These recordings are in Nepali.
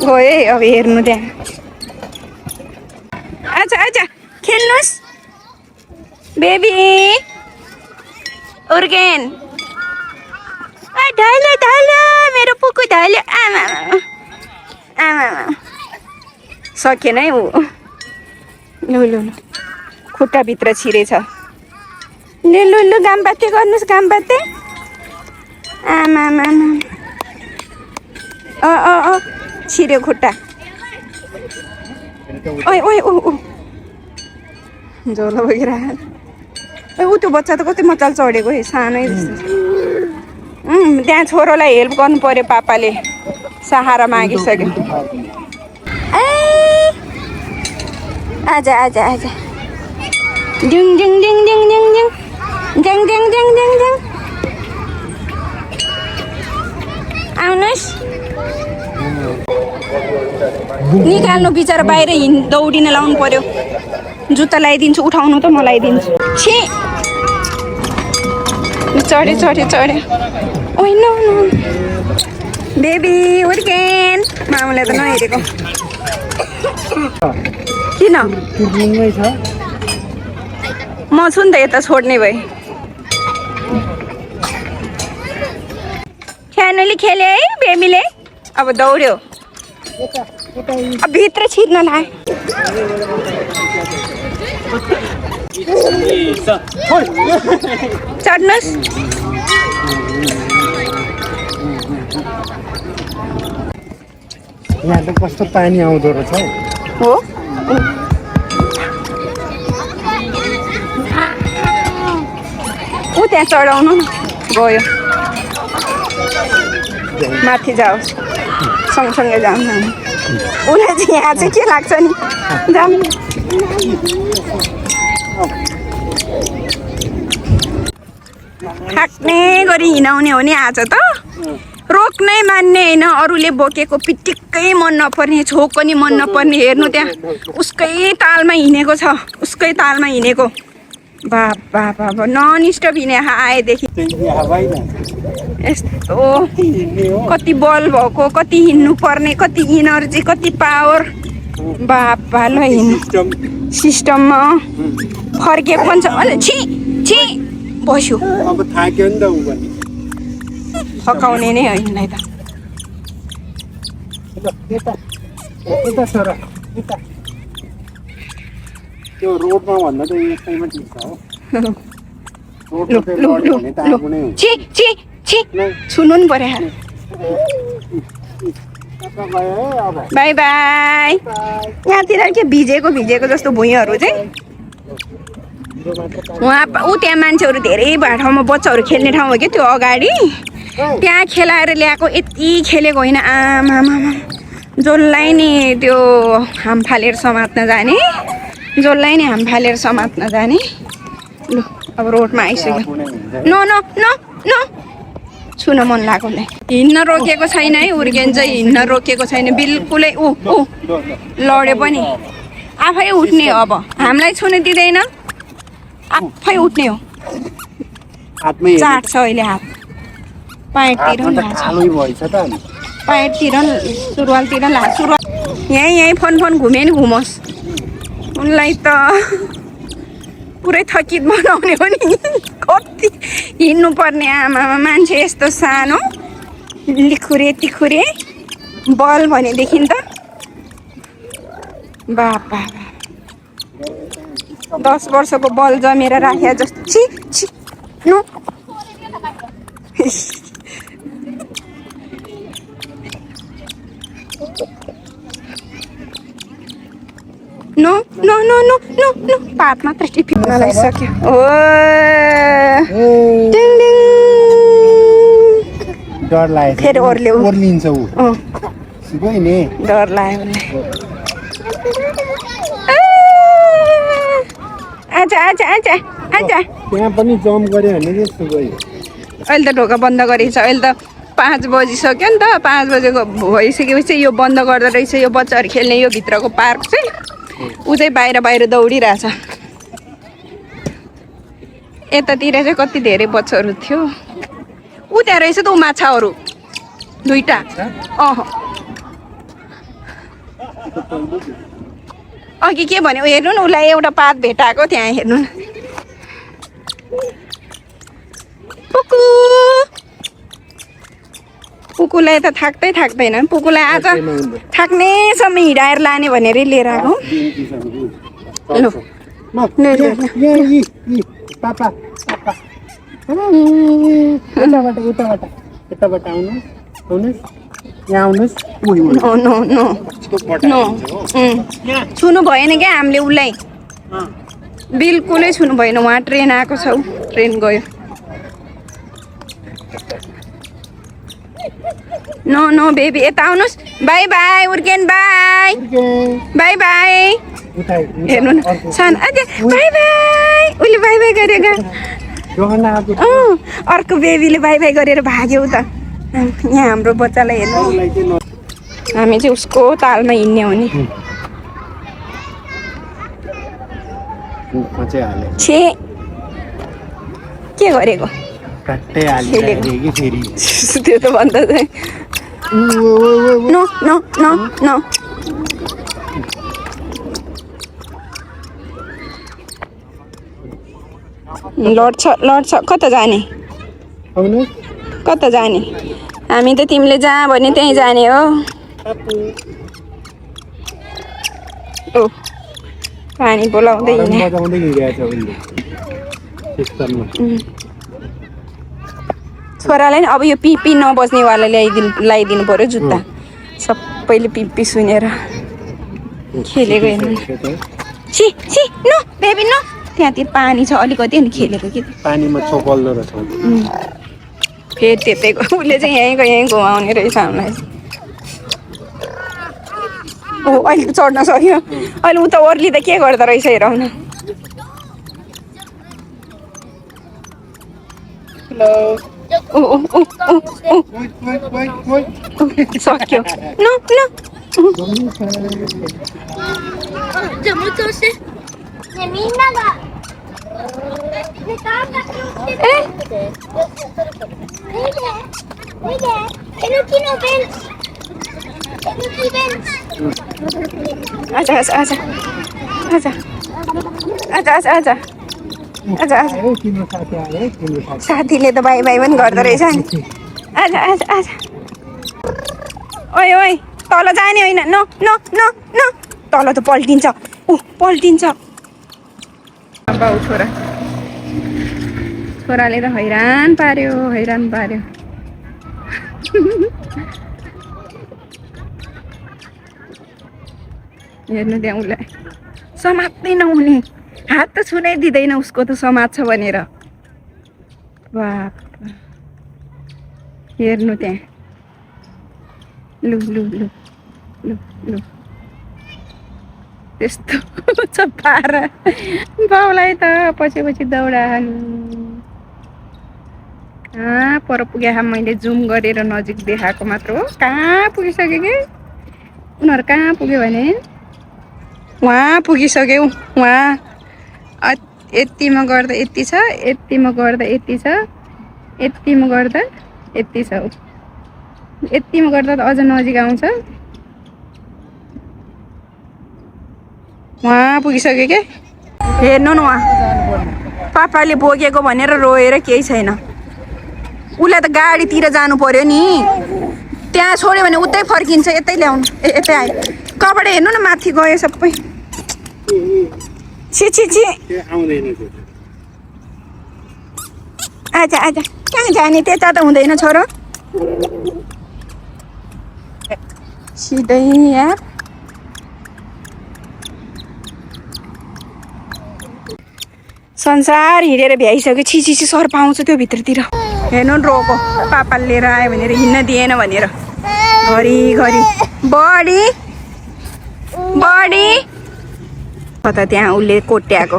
गयो है अब हेर्नु त्यहाँ आजा आजा खेल्नुहोस् बेबी उर्गेन ढाल्यो ढाल्यो मेरो पुकु ढाल्यो आमा आमा सकेन है ऊ लु लु लु खुट्टाभित्र छिरेछ लु लु लु घाम बाते गर्नुहोस् घाम बाते आमा आमा छिर्यो खुट्टा ओइ ओइ ऊ झोलो बगेर ऊ त्यो बच्चा त कति मजाले चढेको है सानै त्यहाँ छोरोलाई हेल्प गर्नु पर्यो पापाले सहारा मागिसक्यो आजा आजा आजा डिङ डिङ डिङ डिङ डिङ डिङ डिङ डिङ डिङ डिङ डिङ आउनुहोस् निकाल्नु बिचरा बाहिर दौडिन लाउनु पर्यो जुत्ता लगाइदिन्छु उठाउनु त म लगाइदिन्छु छि चढ्यो चढ्यो चढ्यो ओइ नो नो बेबी उर्केन मामुले त नहेरेको किन म छु नि त यता छोड्ने भए सानोले खेले है बेबीले अब दौड्यो अब भित्र छिर्न लाग्यो चढ्नुहोस् यहाँ त कस्तो पानी आउँदो रहेछ हो ऊ त्यहाँ चढाउनु गयो माथि जाओस् सँगसँगै जाऊँ हामी उसलाई चाहिँ यहाँ चाहिँ के लाग्छ नि जाऊँ थाक्ने गरी हिँडाउने हो नि आज त रोक्नै मान्ने होइन अरूले बोकेको पिटिक्कै मन नपर्ने छोक पनि मन नपर्ने हेर्नु त्यहाँ उसकै तालमा हिँडेको छ उसकै तालमा हिँडेको बाबा बाबा नन स्टप हिँडे आएदेखि यस्तो कति बल भएको कति हिँड्नु पर्ने कति इनर्जी कति पावर बाबा ल हिँड्नु सिस्टममा फर्केको पनि छ छि छि बस्यो अब थाक्यो नि त उ पनि फकाउने नै हो यिनलाई त यता सर यता त्यो रोडमा भन्दा त यसैमा ठिक छ हो छि छि छि छुनु नि पर्यो बाई बाई यहाँतिर के भिजेको भिजेको जस्तो भुइँहरू चाहिँ उहाँ ऊ त्यहाँ मान्छेहरू धेरै भए ठाउँमा बच्चाहरू खेल्ने ठाउँ हो क्या त्यो अगाडि त्यहाँ खेलाएर ल्याएको यति खेलेको होइन आमामा जसलाई नि त्यो हाम फालेर समात्न जाने जसलाई नि हाम फालेर समात्न जाने लु अब रोडमा आइसक्यो नो नो नो नो छुन मन लागेकोलाई हिँड्न रोकेको छैन है उर्गेन चाहिँ हिँड्न रोकेको छैन बिल्कुलै ऊ लड्यो पनि आफै उठ्ने हो अब हामीलाई छुन दिँदैन आफै उठ्ने हो चाट्छ अहिले हात पाइँटतिर पाइँटतिर सुरुवालतिर सुरुवाल यहीँ फोन घुमे नि घुमोस् उनलाई त पुरै थकित बनाउने हो नि कति हिँड्नु पर्ने आमामा मान्छे यस्तो सानो लिखुरे तिखुरे बल भनेदेखि त बाबा 10 वर्षको बल जमेर राखे जस्तो छि छि no no no no no no no पात मात्र टिपिन लागिसक्यो ओ डिङ डिङ डर लाग्यो फेरि ओर्लिन्छ उ सिगै नि डर लाग्यो आजा आजा आजा आजा त्यहाँ पनि जम्प गर्यो भने जस्तो गयो अहिले त ढोका बन्द गरेछ अहिले त 5 बजिसक्यो नि त 5 बजेको भइसकेपछि यो बन्द गर्दो रहेछ यो बच्चाहरू खेल्ने यो भित्रको पार्क चाहिँ ऊ चाहिँ बाहिर दौडिरहेछ यतातिर चाहिँ कति धेरै बच्चाहरू थियो ऊ त्यहाँ रहेछ त ऊ माछाहरू दुईटा अघि के भन्यो हेर्नु न उसलाई एउटा पात भेटाएको त्यहाँ हेर्नु न पुकु पुकुलाई त थाक्दैन पुकुलाई आज थाक्नेसम्म हिँडाएर लाने भनेर लिएर आएको ल पापा यताबाट आउनुहोस् यहाँ आउनुहोस् नो नो नो नो छुनु भएन क्या हामीले उसलाई बिल्कुलै छुनु भएन उहाँ ट्रेन आएको छ ट्रेन गयो नो नो बेबी यता आउनुहोस् बाई बाई उर्केन बाई बाई बाई हेर्नु न सानो अझै बाई बाई उसले बाई बाई गरेको अर्को बेबीले बाई बाई गरेर भाग्यो त यहाँ हाम्रो बच्चालाई हेर्नु हामी चाहिँ उसको तालमा हिँड्ने हो नि छे के गरेको त्यो त भन्दा नो नो नो नो लड्छ कता जाने कता जाने हामी त तिमीले जहाँ भने त्यहीँ जाने हो ओ पानी बोलाउँदै छोरालाई अब यो पिपी नबस्नेवाला लगाइदिनु पर्यो जुत्ता सबैले पिपी सुनेर खेलेको हेर्नु छि छि नो बेबी नो त्यहाँतिर पानी छ अलिकति अनि खेलेको कि पानीमा छोपल्दो रहेछ फेरि त्यतैको उसले चाहिँ यहीँ घुमाउने रहेछ हामीलाई ओ अहिले चढ्न सक्यो अहिले उता ओर्ली त के गर्दो रहेछ हेरौँ न सक्यो नो नो आजा आजा आजा आजा आजा आजा आजा आजा आजा साथीले त बाई बाई पनि गर्दो रहेछ नि आजा आजा आजा ओइ ओइ तल जाने होइन न न न न तल त पल्टिन्छ ऊ पल्टिन्छ बाउ छोराले त हैरान पार्यो हेर्नु त्यहाँ उसलाई समात्नै नहुने हात त छुनै दिँदैन उसको त समात्छ भनेर बाप हेर्नु त्यहाँ लु लु लु लु लु त्यस्तो छ पारा बाउलाई त पछि दौडानु कहाँ पर पुगे मैले जुम गरेर नजिक देखाएको मात्र हो कहाँ पुगिसक्यो कि उनीहरू कहाँ पुग्यो भने वहाँ पुगिसक्यो वहाँ यतिमा गर्दा यति छ यतिमा गर्दा यति छ यतिमा गर्दा यति छ यतिमा गर्दा त अझ नजिक आउँछ वहाँ पुगिसक्यो के हेर्नु न वहाँ पापाले बोकेको भनेर रोएर केही छैन उसलाई त गाडीतिर जानु पर्यो नि त्यहाँ छोड्यो भने उतै फर्किन्छ यतै ल्याउनु यतै आयो कपडा हेर्नु न माथि गयो सबै छि छि छि आजा आजा कहाँ जाने त्यता त हुँदैन छोरो सिधै यार संसार हिँडेर भ्याइसक्यो छिछि सर पाउँछ त्यो भित्रतिर हेर्नु न रोको पापाले लिएर आयो भनेर हिँड्न दिएन भनेर घरिघरि बडी कता त्यहाँ उसले कोट्याएको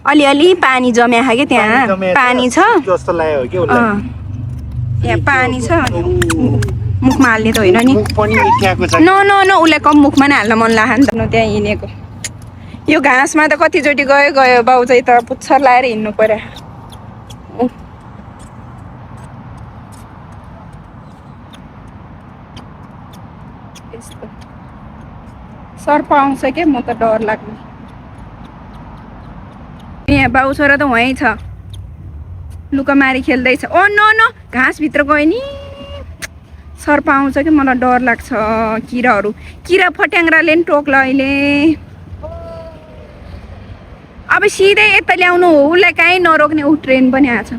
अलिअलि पानी जम्या छ कि त्यहाँ पानी छ यहाँ पानी छ मुखमा हाल्ने त होइन नि न न न उसलाई कम मुखमा नै हाल्न मन लाग्यो नि त त्यहाँ हिँडेको यो घाँसमा त कतिचोटि गयो बाउ चाहिँ त पुच्छर लाएर हिँड्नु पर्यो सर्प आउँछ के म त डर लाग्ने। यहाँ बाउ छोरा त वहीँ छ, लुकामारी खेल्दैछ। ओ नो नो, घाँसभित्र गयो नि। सर्प आउँछ कि मलाई डर लाग्छ। किराहरू, किरा फट्याङ्ग्राले नि टोक्ला अहिले। अब सिधै यता ल्याउनु हो, उसलाई कहीँ नरोक्ने। ऊ ट्रेन पनि आएछ,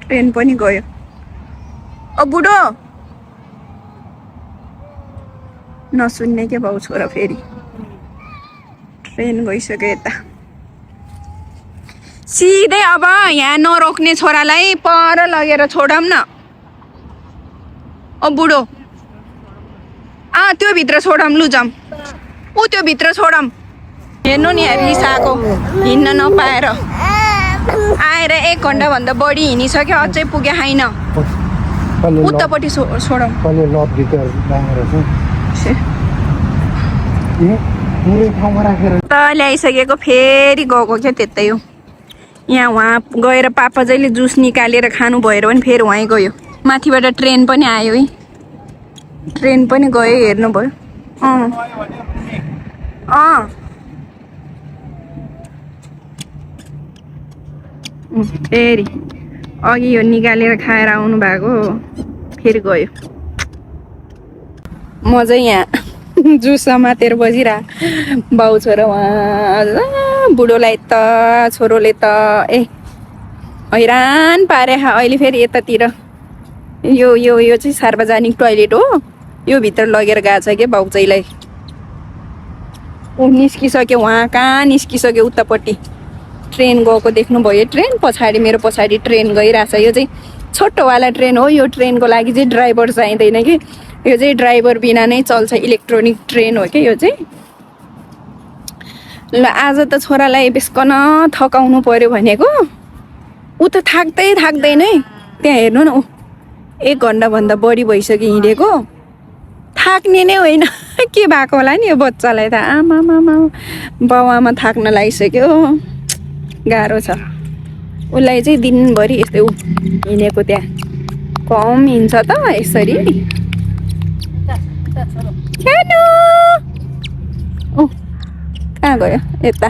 ट्रेन पनि गयो। ओ बुढो, नसुन्ने के बाउ छोरा फेरि। ट्रेन गइसक्यो यता। सिधै अब यहाँ नरोक्ने छोरालाई पर लगेर छोडौँ न। ओ बुढो, त्यो भित्र छोडौँ, लु जाऊँ। ऊ त्यो भित्र छोडौँ। हेर्नु नि रिसाएको, हिँड्न नपाएर आएर 1 घन्टाभन्दा बढी हिँडिसक्यो, अझै पुगे छैन। उतापट्टि छोडौँ। त ल्याइसकेको फेरि गएको क्या त्यतै हो। यहाँ उहाँ गएर पापा जहिले जुस निकालेर खानु भएर पनि फेरि वहीँ गयो। माथिबाट ट्रेन पनि आयो है, ट्रेन पनि गयो, हेर्नुभयो। फेरि अघि यो निकालेर खाएर आउनु भएको, फेरि गयो। म चाहिँ यहाँ जुस समातेर बसिरह। बाउ छोरा उहाँ, बुढोलाई त छोरोले त हैरान पारे। अहिले फेरि यतातिर यो यो यो चाहिँ सार्वजनिक टोयलेट हो, यो भित्र लगेर गएको छ क्या बाउ चाहिँलाई। ऊ निस्किसक्यो, उहाँ कहाँ निस्किसक्यो, उतापट्टि ट्रेन गएको देख्नुभयो। ट्रेन पछाडि, मेरो पछाडि ट्रेन गइरहेछ। यो चाहिँ छोटोवाला ट्रेन हो। यो ट्रेनको लागि चाहिँ ड्राइभर चाहिँदैन कि, यो चाहिँ ड्राइभर बिना नै चल्छ, इलेक्ट्रोनिक ट्रेन हो क्या यो चाहिँ। ल आज त छोरालाई बेसकन थकाउनु पर्यो भनेको, ऊ त थाक्दैन है। त्यहाँ हेर्नु न, ऊ 1 घन्टाभन्दा बढी भइसक्यो हिँडेको, थाक्ने नै होइन। के भएको होला नि यो बच्चालाई त। आमामामा, बाउआमा थाक्न लागिसक्यो, गाह्रो छ उसलाई चाहिँ। दिनभरि यस्तै ऊ हिँडेको, त्यहाँ कम हिँड्छ त यसरी। कहाँ गयो? यता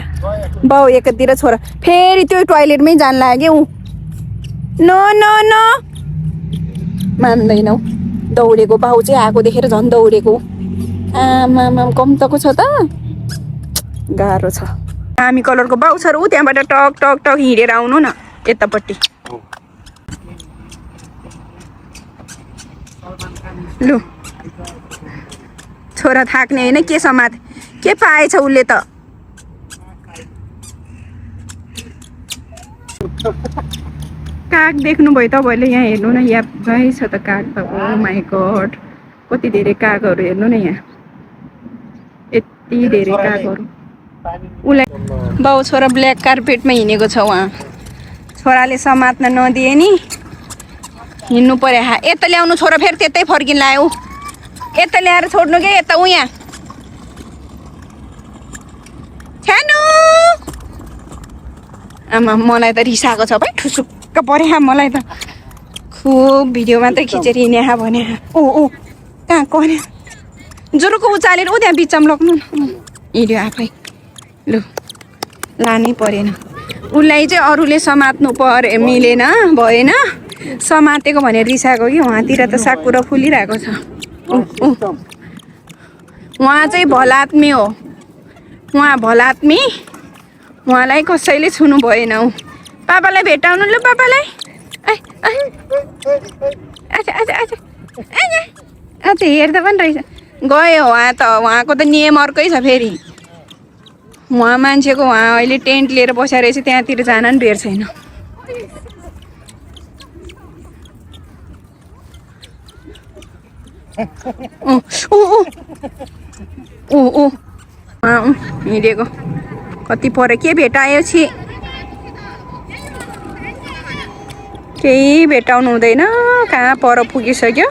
बाउ एकातिर, छोरा फेरि त्यो टोयलेटमै जान लाग्यो। ऊ नो नो नो मान्दैनौ, दौडेको। बाउ चाहिँ आएको देखेर झन् दौडेको। आमामा, कम्तको छ त, गाह्रो छ। हामी कलरको बाउ छ र ऊ त्यहाँबाट टक टक टक हिँडेर आउनु न यतापट्टि। लु छोरा थाक्ने होइन, के समात के पाएछ उसले त। काग देख्नुभयो तपाईँले? यहाँ हेर्नु न, यहाँ छ त काग त। ओ माई गड, कति धेरै कागहरू। हेर्नु न यहाँ, यति धेरै कागहरू। उसलाई बाउ छोरा ब्ल्याक कार्पेटमा हिँडेको छ। उहाँ छोराले समात्न नदिए नि, हिँड्नु पर्यो। यता ल्याउनु छोरा, फेरि त्यतै फर्किन लायो। यता ल्याएर छोड्नु के, यता ऊ यहाँ छ्यानु। आमा, मलाई त रिसाएको छ भाइ, ठुसुक्क परे। मलाई त खुब भिडियोमा त खिचेर हिँडे भने। ओ कहाँ कने ज्वरोको उचालेर ऊ त्यहाँ बिचमा लग्नु हिँड्यो आफै। लु लानै परेन उसलाई चाहिँ, अरूले समात्नु मिलेन, भएन। समातेको भनेर रिसाएको कि। उहाँतिर त साकुरा फुलिरहेको छ। उहाँ चाहिँ भलात्मी हो, उहाँ भलात्मी। उहाँलाई कसैले छुनु भएन। पापालाई भेटाउनु, ल पापालाई। अच्छा हेर्दा पनि रहेछ। गयो उहाँ त, उहाँको त नियम अर्कै छ फेरि। उहाँ मान्छेको, उहाँ अहिले टेन्ट लिएर बसेर रहेछ, त्यहाँतिर जान पनि बेर छैन। हिँडेको कति पऱ्यो, के भेटायो? छि केही भेटाउनु हुँदैन, कहाँ पर पुगिसक्यो।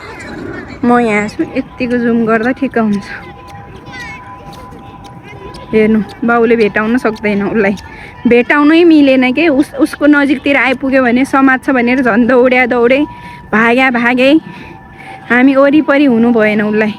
म यहाँ छु, यतिको जुम गर्दा ठिक्क हुन्छ। हेर्नु, बाउले भेटाउन सक्दैन, उसलाई भेटाउनै मिलेन के। उसको नजिकतिर आइपुग्यो भने समात्छ भनेर झन् दौडे भागे। हामी वरिपरि हुनु भएन उसलाई।